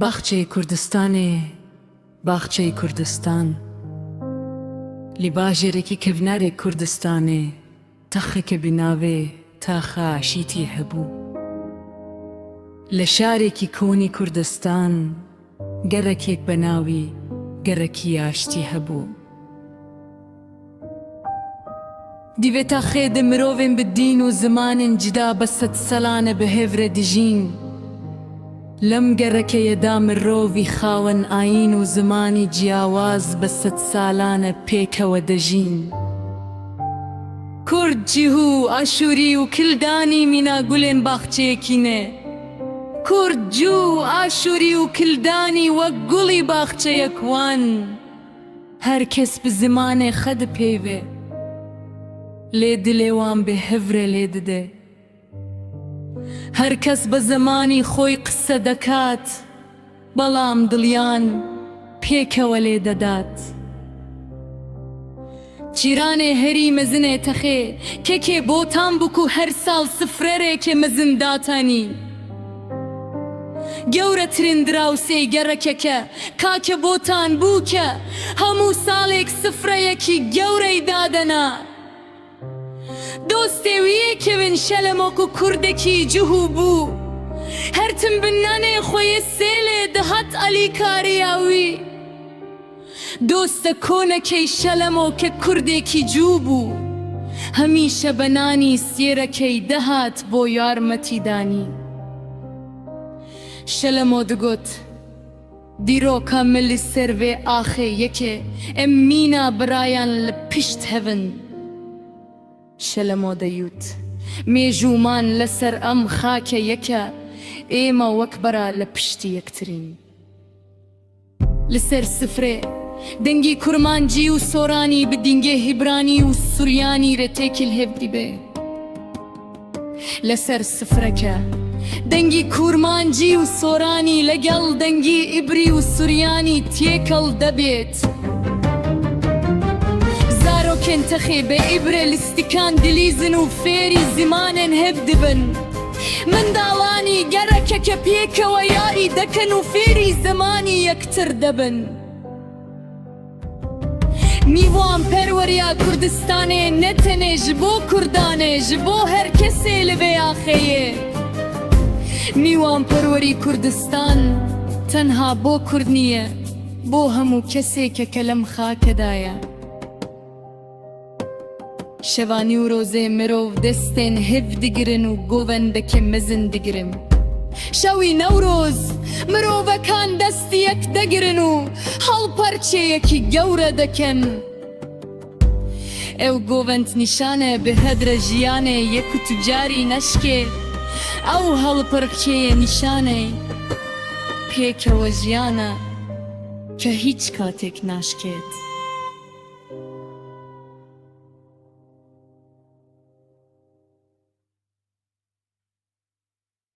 باخچەی کوردستانێ باخچەی کوردستان لە باژێرێکی کەڤنارێ کوردستانێ تاخێکە بە ناوێ تاخە ئاشیتی هەبوو. لە شارێکی کۆنی کوردستان گەڕەکێک بە ناوی گەڕەکی ئاشتی هەبوو. دیوێ تاخێ دە مرۆڤێن بە دین و زمانێن جدا بە سەدسەلانە بە هێڤرە دژین. لەم گەڕەکەیەدا مرۆڤی خاوەن ئایین و زمانی جیاواز بە سەدسالانە پێکەوە دەژین. کورد، جیهو، ئاشووری و کلدانی مینا گولێن باخچەیەکی نێ. کورد، جوو، ئاشووری و کلدانی وەک گوڵی باخچەیەک وان. هەر کەس بە زمانێ خە دپەیڤێ، لێ دلێ وان بێ هەڤرێ لێ ددێ. هەر کەس بە زمانی خۆی قسە دەکات، بەڵام دڵیان پێکەوە لێ دەدات. جیرانێ هەری مەزنێ تەخێ کەکێ بۆتان بوو کو هەر ساڵ سفرەرێکێ مەزن داتانی. گەورەترین دراوسێی گەڕەکەکە کاکە بۆتان بوو کە هەموو ساڵێک سفرەیەکی گەورەی دادەنا. دۆستێ ویێ کەوین شەلەمۆک و کوردەکی جوهو بوو. هەرتم بن نانێ خۆیێ سێلێ دهات ئالیکاریا وی. دۆستە کۆنەکەی شەلەمۆ کە کوردێکی جوو بوو، هەمیشە بە نانی سێرەکەی دەهات بۆ یارمەتیدانی. شەلەمۆ دگوت، دیرۆکا me li ser vê axê yekê em mîna birayan li pişt hev in. شەلەمۆ دەیوت، مێژوومان لەسەر ئەم خاکە یەکە، ئێمە وەک برا لە پشتی یەکترین. لەسەر سفرێ، دەنگی کورمانجی و سۆرانی بە دینگێ هیبرانی و سوریانی رێ تێکل هێڤ دیبێ. لەسەر سفرەکە، دەنگی کورمانجی و سۆرانی لەگەڵ دەنگی ئیبری و سوریانی تێکەڵ دەبێت. زارۆکێن تەخێ بە ئیبرێ لستکان دلیزن و فێری زمانێن هێڤ دبن. منداڵانی گەڕەکەکە پێکەوە یاری دەکەن و فێری زمانی یەکتر دەبن. میوان پەروەریا کوردستانێ نە تەنێ ji bo Kurdanê ji bo her kesê li vê axêyê. میوان پەروەری کوردستان تەنها بۆ کورد نییە، بۆ هەموو کەسێکە کە لەم خاکەدایە. شەوا نیورۆزێ مرۆڤ دەستێن هێڤ دگرن و گۆڤەندەکێ مەزن دگرن. شەوی نەورۆز مرۆڤەکان دەستی یەک دەگرن و هەڵپەرکێیەکی گەورە دەکەن. ئەو گۆڤەند نیشانە بە هەدرە ژیانێ یەک و توجاری نەشکێ. ئەو هەڵپەرکێیە نیشانەی پێکەوە ژیانە کە هیچ کاتێک ناشکێت.